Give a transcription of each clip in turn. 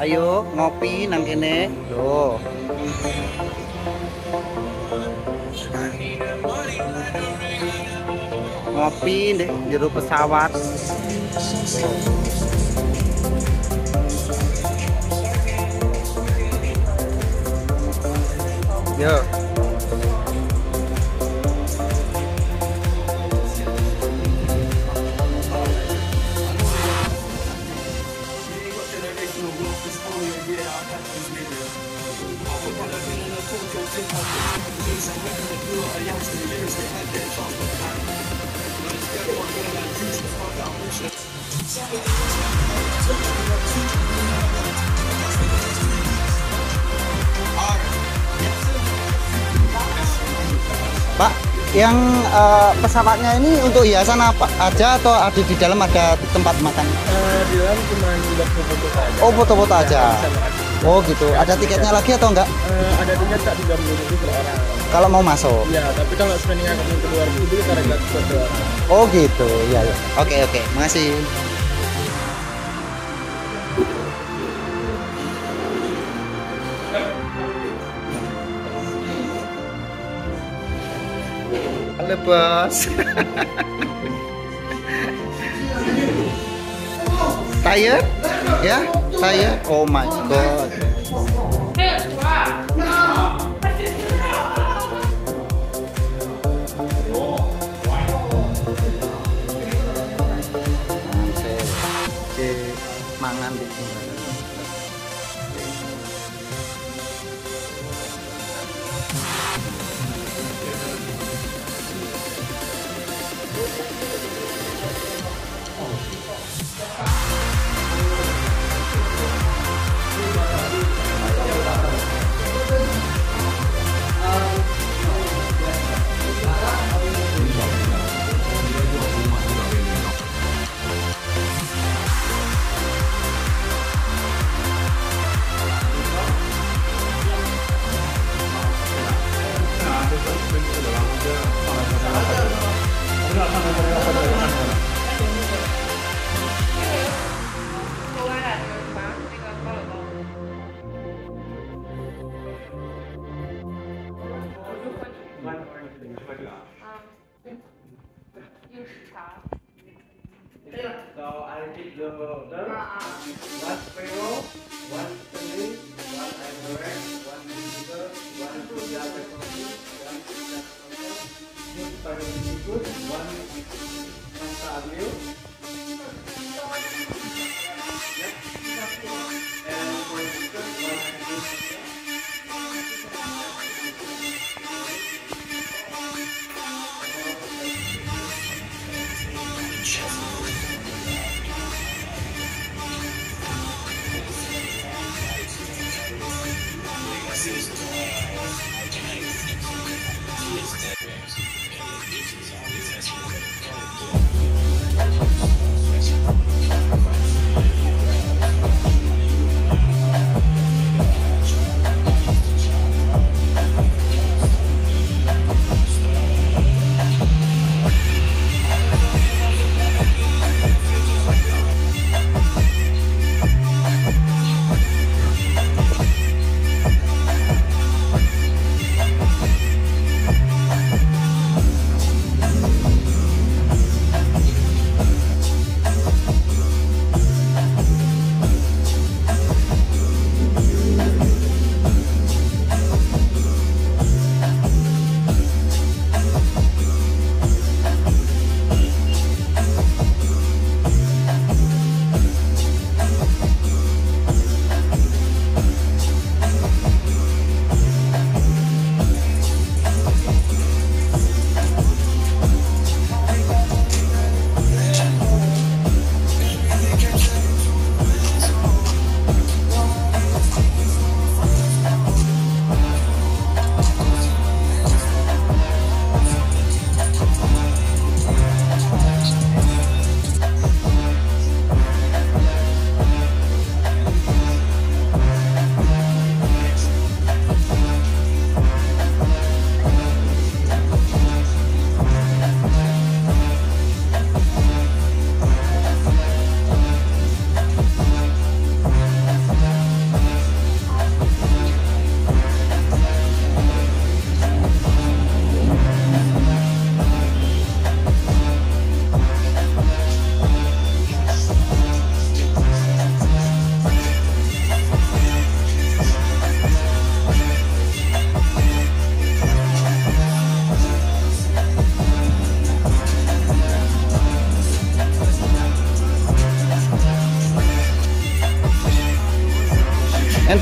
Ayo ngopi nang kene. Loh. Ngopi ndek jero pesawat. Yo. Pak, yang pesawatnya ini untuk hiasan apa aja atau ada di dalam ada tempat makan? Di dalam cuma buat foto-foto aja. Oh, foto-foto aja. Oh gitu. Ada tiketnya lagi atau enggak? Ada tiket tak 30.000 per orang. Kalau mau masuk? Iya, tapi kalau spendingnya kamu keluar itu kita gratis satu orang. Oh gitu, iya. Ya. Oke oke, makasih. Halo bos. Tired? Ya, tired. Oh my god. Mangan di sini. So I repeat the order. One sparrow, one chili, one ivory, one vinegar, one black coffee, one two spaghetti seafood, one pasta aglio. And for dessert, one juice.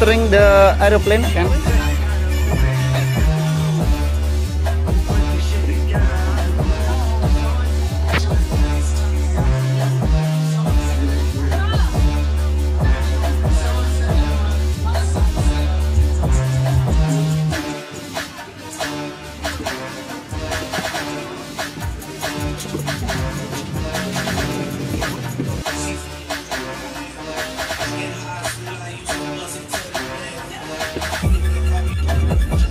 Entering the aeroplane kan?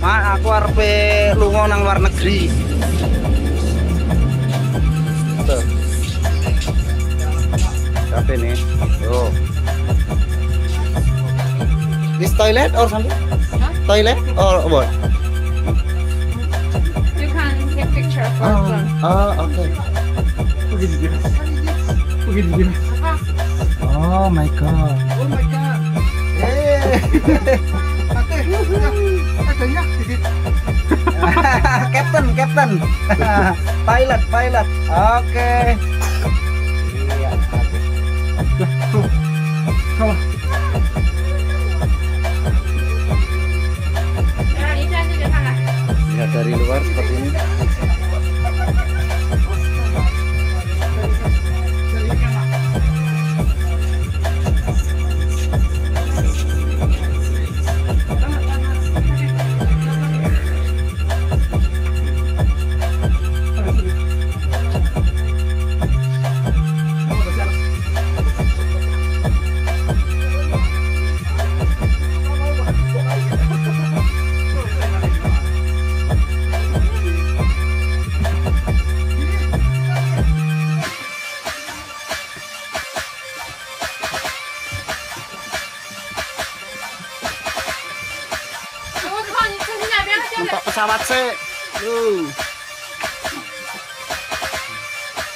Mak, aku arepe lunga nang luar negeri. Tuh. Apa ini? Oh. This toilet or something? Huh? Toilet or what? You can take picture for them. Oh, okay. Oh my god. Oh my god. Hey. Captain, captain. Pilot, pilot. Oke. Iya, oke. Lihat dari luar seperti ini. Numpak pesawat sih,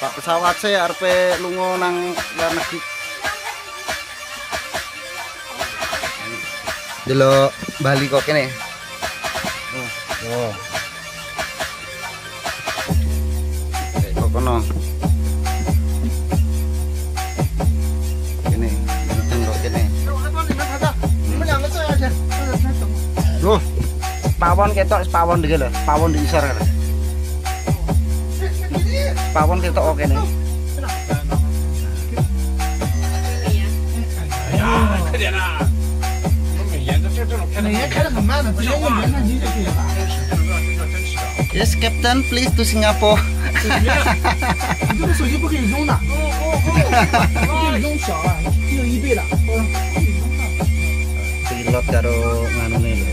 Pak pesawat sih arepe lunga nang luar negeri. Delok Bali kok kene. Oh. Kok kono. Kene, kok kene. Loh. Pawon ketok, pawon iki lho, pawon di isor lho. Pawon ketok oke nih. Yes, Captain, please to Singapore. Pilot karo nganune lho.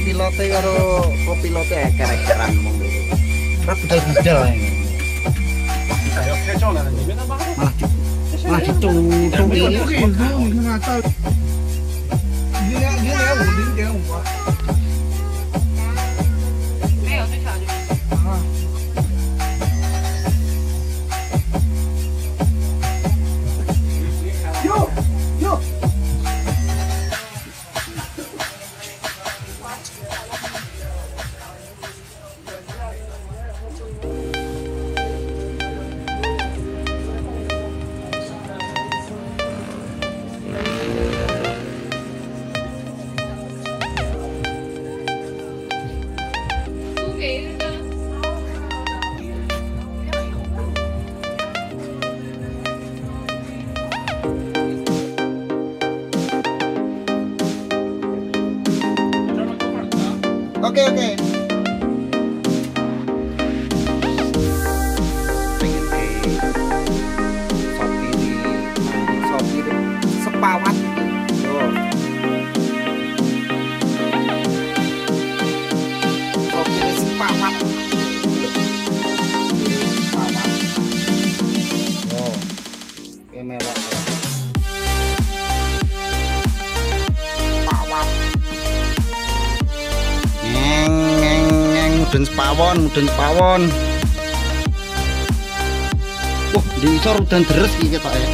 Pilote karo kopilote eker-ekeran wong loro. Ora budal-budal ae. Malah ditutupi. Oke, oke. Pengen ke sopir sepawat iki. Yo. Sopir sepawat. Sepawat. Yo. Melok. Pawat. Ngeng mudun pawon, mudun pawon. Wah, di isor udan deres iki ketoke.